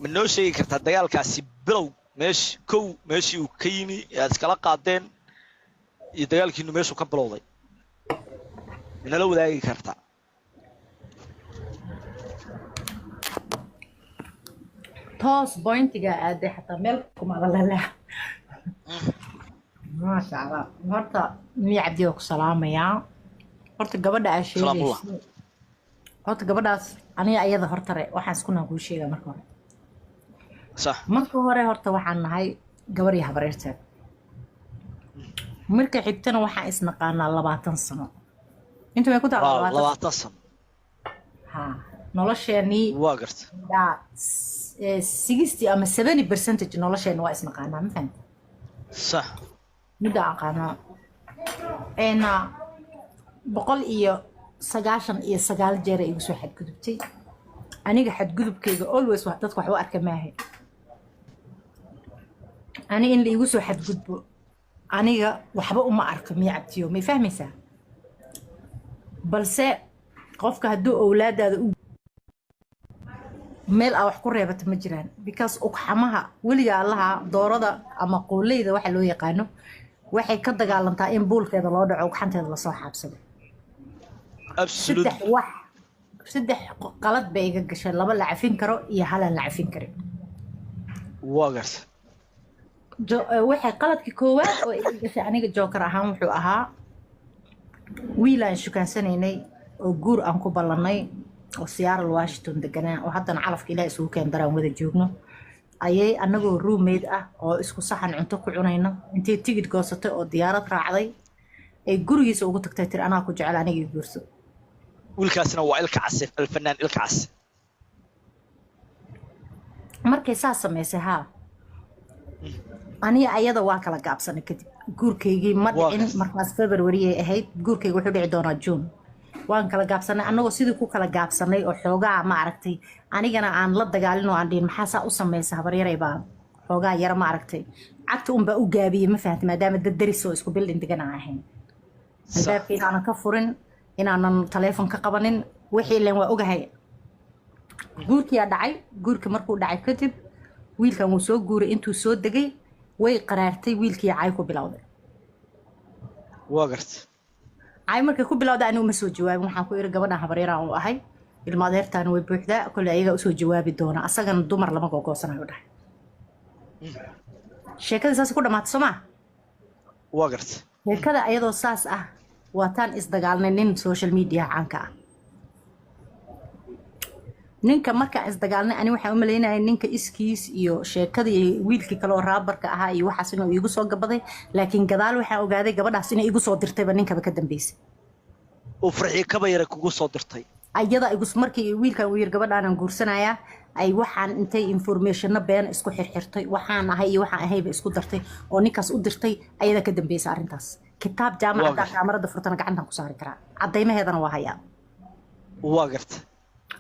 Ma noo sheegi kartaa dagaalkaasi bilow meesh kow meeshii uu ka yimi ee aad iskala qaadeen iyo dagaalkiinu meeshuu ka bilowday? Manala wadaagi kartaa? Toos bointiga aaday, xataa meel kuma lalala. Maasha Allah, horta miya Cabdi, waa ku salaamayaa. Horta gabadha aa Salaamullah. sheegayso, horta gabadhaas aniga ayada horta re waxaan isku nahan kuu sheegaa marka hore. Marka hore horta waxaan nahay gabar iyo habaryarteed. Marka xigtana waxaan isnaqaanaa 20 sano. Inta way ku taala waa 20. 20 sano. Ha, nolosheenii. Waa garta. Yaa 60 ama 70% nolosheena waa isnaqaanaa, ma fahamta? Sax. Midda aqaanaa 199 jeer ay igu soo xadgudubtay. Aniga xadgudubkayga always wax dadka wax u arka maahay. Ani in la igu soo xadgudbo aniga waxba uma arko, miya Cabtiyo, may fahmaysaa? Balse qofka hadduu owlaadaada u meel aa wax ku reebata ma jiraan, because ugxamaha weliga allaha doorada ama qooleyda waxa loo yaqaano waxay ka dagaalantaa in buulkeeda loo dhaco, ugxanteeda lasoo xaabsado. Absolutely. Saddex wax, saddex qalad bay iga gashay: laba la cafin karo iyo halaan la cafin karin. Waa garta. Waxay qaladkii koowaad oo iga gashay aniga joker ahaan wuxuu ahaa wiil aan shukansanaynay oo guur aan ku ballannay oo Seattle, Washington deganaa, oo haddana calafka Ilaah isugu keen daraan wada joogno, ayay anagoo roommate ah oo isku saxan cunto ku cunayno intay tigidh goosatay oo diyaarad raacday ay gurigiisa ugu tagtay, tiri: "Anaa ku jecel, aniga ii guurso." Wiilkaasina waa Ilka Case, alfanaan Ilka Case. Markay saas samaysay, haa, aniga ayada waa kala gaabsanay. Kadib guurkaygii ma Waa dhicin. gartay. Markaas February ay ahayd, guurkayga wuxuu dhici doonaa June. Waan kala gaabsanay. Annagoo sidii ku kala gaabsanay oo xoogaa ma aragtay, anigana aan la dagaalin oo aan dhihin maxaa saa u samaysa habaryaray, baa xoogaa yara ma aragtay cagta unbaa u gaabiyey, ma fahamtay? Maadaama dad daris oo isku building degan aan ahayn, albaabka inaanan ka furin, inaanan taleefon ka qabanin, wixii ileen waa ogahay. Guurkiyaa dhacay. Guurka markuu dhacay kadib wiilkan wuu soo guuray. Intuu soo degay way qaraartay, wiilkii cay ku bilowday. Waa gartay. Cay markay ku bilowday anigu ma soo jawaabin. Waxaan ku iri gabadhan habaryaraan u ahay, ilma adeertaana way buuxdaa, kolley ayagaa usoo jawaabi doona, asagana dumar lama gogoosanayo dhahay. Sheekada saas ku dhamaatay, soo maa? Waa gartay. Sheekada ayadoo saas ah waataan isdagaalnay nin social media caanka ah. Ninka markaan isdagaalnay ani waxaan u malaynayay ninka iskiis iyo sheekadii wiilkii kale oo rapper-ka ahaa iyo waxaas inuu iigu soo gabaday, laakiin gadaal waxaan ogaaday gabadhaas inay igu soo dirtayba ninkaba ka dambeysay. Oo Farxiyo Kabayare kugu soo dirtay? Ayada igu markii wiilkan uu yiri gabadhaanaan guursanayaa, ay waxaan intay information-no been isku xirxirtay, waxaan ahay iyo waxaan ahayba isku dartay oo ninkaas u dirtay. Ayada ka dambeysay arrintaas. Kitaab jaamacadda kaamarada furtana gacantan ku saari karaa, caddaymaheedana waa hayaa. Waa gartay.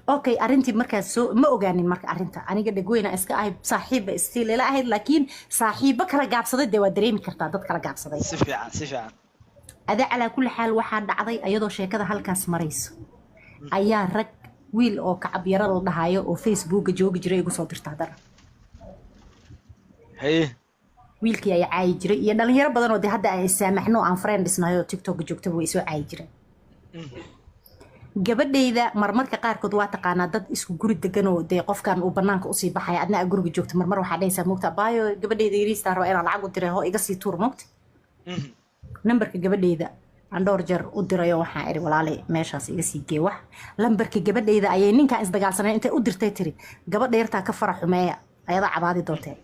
Okay, arrintii markaas soo ma ogaanin. Marka arrinta aniga dhegweyna iska ahay, saaxiibba still ila ahayd, laakiin saaxiibbo kala gaabsaday dee waa dareemi kartaa, dad kala gaabsaday. Si fiican, si fiican. Ada calaa kulli xaal waxaa dhacday ayadoo sheekada halkaas marayso ayaa rag wiil oo kacab yaro la dhahayo oo Facebooka joogi jiray igu soo dirta haddana. Haye. Wiilkii ayaa caayi jiray iyo dhalinyaro badan oo dee hadda aan issaamaxno, aan friend isnahay oo TikToka joogtaba, way soo caayi jireen. Gabadhayda marmarka qaarkood waa taqaanaa, dad isku guri degan oo dee qofkan uu banaanka usii baxaya, adna aa guriga joogta, marmar waxaa dhahaysaa mogta baayo gabadhayda yariistaa raba inaan lacag u diray, hoo iga sii tuur, mogta? Nambarka gabadhayda aan dhowr jeer u dirayo. Waxaan iri walaalay meeshaas iga sii gee wax. Lambarka gabadhayda ayay ninkaan isdagaalsanay intay u dirtay tiri: "Gabadha yartaa ka fara xumeeya, ayadaa cabaadi doontee."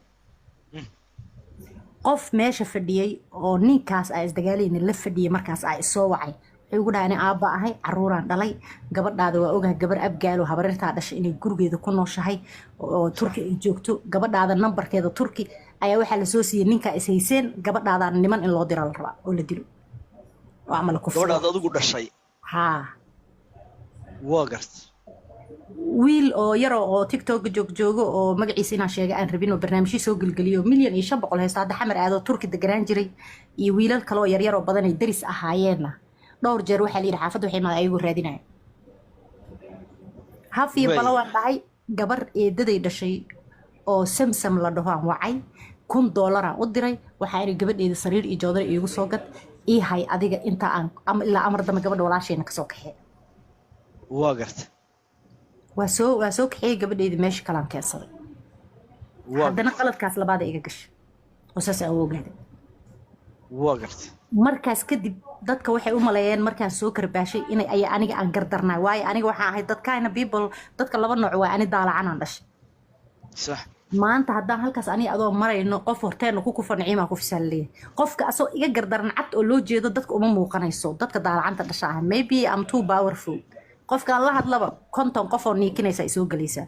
Qof meesha fadhiyey oo ninkaas aa isdagaalayna la fadhiyey markaas aa isoo wacay. Wuxuu igu dhahay: "Ani aabba ahay, caruuraan dhalay, gabadhaada waa ogahay, gabar Abgaalo habarirtaa dhashay inay gurigeeda ku nooshahay oo Turki ay joogto. Gabadhaada nambarkeeda Turki ayaa waxaa lasoo siiyey ninkaa is hayseen. Gabadhaadaan niman in loo dira la rabaa oo la dilo oo ama la kufsado." Gabadhaad adigu dhashay? Haa. Waa garta. Wiil oo yaro oo TikTok joogjoogo oo magaciisa inaan sheega aan rabin oo barnaamijyo soo gelgeliyo 1,500,000 haysto, hadda Xamar aadoo Turki deganaan jiray, iyo wiilal kale oo yaryar oo badan ay daris ahaayeenna, dhowr jeer waxaa la yidhi xaafadda waxay imaada ayagoo raadinaya haf iyo balo. Waan dhahay gabar eedaday dhashay. Oo Samsam la dhaho aan wacay, $1000 aan u diray. Waxaa iri, "Gabadheeda sariir iyo joodari iigu soo gad, ii hay adiga inta aan ama ilaa amar dambe gabadha walaasheena kasoo kaxee." Waa garta. Waa soo kaxeeyey gabadheedii, meesha kalaan keensaday. Haddana qaladkaas labaada iga gashay oo saas aan u ogaaday. Waa garta. Markaas kadib dadka waxay u maleeyeen markaan soo karbaashay inay ay aniga aan gardarnaay, waayo aniga waxaan ahay dad kind of people. Dadka laba nooc waa, ani daalacanaan dhashay. Maanta haddaan halkaas aniga adoo marayno, qof horteena ku kufa, Naciimaa ku fisaa leeyahay. Qofka asoo iga gardaran cad oo loo jeedo, dadka uma muuqanayso. Dadka daalacanta dhasha ah, maybe I'm too powerful. Qofkaan la hadlaba 50 qof oo niikinaysa ay soo gelaysaa.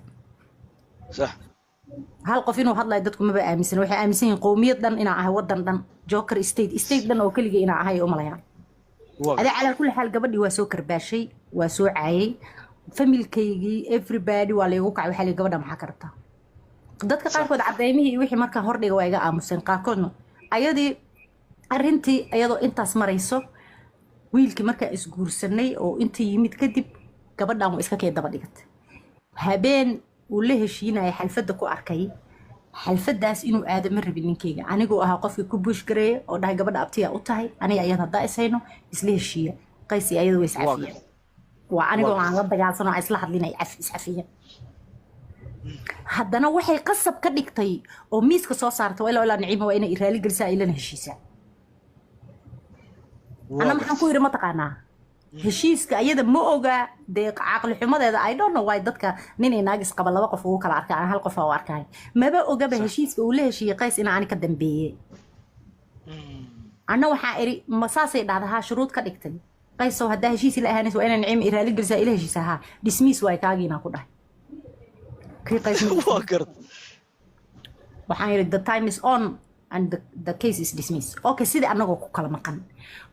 Hal qof inuu hadlayo dadku maba aaminsan. Waxay aaminsan yihiin qowmiyad dhan inaan ahay, wadan dhan, joker state, state dhan oo keligii inaan ahay u malayaan. Adaa calaa kulli xaal, gabadhii waa soo karbaashay, waa soo caayay familkaygii, everybody waa laygu kacay. Waxaa lii, "Gabadha maxaa ka rabtaa?" Dadka qaarkood cadeymihii iyo wixii markaan hordhiga waa iga aamuseen, qaarkoodna ayadii arrintii. Iyadoo intaas marayso, wiilkii markaan isguursanay oo inta yimid kadib, gabadhan waa iska kee daba dhigatay. Habeen uu la heshiinaya xalfadda ku arkay, xalfadaas inuu aado ma rabin ninkeyga. Anigoo ahaa qofkii ku push gareeya oo dhahay, "Gabadha abtiyaa u tahay, aniga ayad haddaa ishayno isla heshiiya." Qays iyo ayada way iscafiyeen. Waa anigoo aan la dagaalsano, aan isla hadlinay, iscafiyeen. Haddana waxay qasab ka dhigtay oo miiska soo saartay, waa ilaa ilaa Naciima waa inay raali gelisaa, ilana heshiisaa. Anna maxaan ku yidhi, ma taqaanaa? Heshiiska ayada ma oga dee, caqli xumadeeda. I don't know why dadka nin ay naag isqaba laba qof ugu kala arkay, aan hal qof u arkay. Maba ogaba heshiiska uu la heshiiyey Qays in ani ka dambeeyey. Anna waxaa iri, ma saasay dhahda? Haa, shuruud ka dhigtay. "Qaysow, haddaa heshiis ila ahaanaysa, waa inaa Naciima i raali gelisaa, ila heshiisa." Haa, dismiss waay kaagiinaa ku dhahay kii Qays. Waa garta. Waxaan yidhi, "The time is on and the case is dismissed." Okay, sidii annagoo ku kala maqan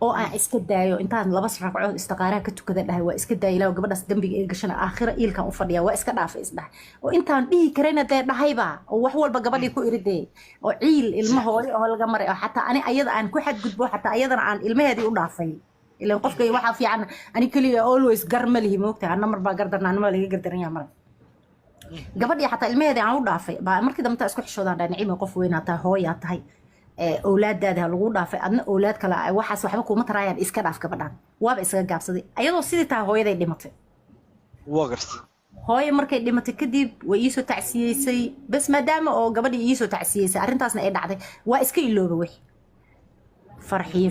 oo aan iska daayo, intaan laba ragcood istiqaaraha ka tukada dhahay, waa iska daaya ilaa gabadhaas dembiga iga gashana aakhira iilkan u fadhiya, waa iska dhaafay isdhahay. Oo intaan dhihi karayna dee dhahayba, oo wax walba gabadhii ku iri dee, oo ciil ilmo hooyo oo laga maray, oo xataa ani ayada aan ku xadgudbo, xataa ayadana aan ilmaheedii u dhaafay. Ilan qofka waxaa fiican ani keliya always gar ma lihi, moogtahay? Anna mar baa gardarna, anna maa laga gardaran yaha. Maray gabadhii xataa ilmaheedii aan u dhaafay baa markii dambe intaa isku xishoodaan dhahay, "Naciima, qof weynaa tahay, hooyaa tahay, owlaadaada ha lagu dhaafay, adna owlaad kale waxaas waxba kuuma taraayaan, iska dhaaf gabadhan." Waaba isaga gaabsaday. Ayadoo sidii tahay hooyaday dhimatay. Waa garta. Hooyo markay dhimatay kadib way iisoo tacsiyeysay. Bas, maadaama oo gabadhii iisoo tacsiyeysay, arrintaasna ay dhacday, waa iska ilooba wixii farxiyo.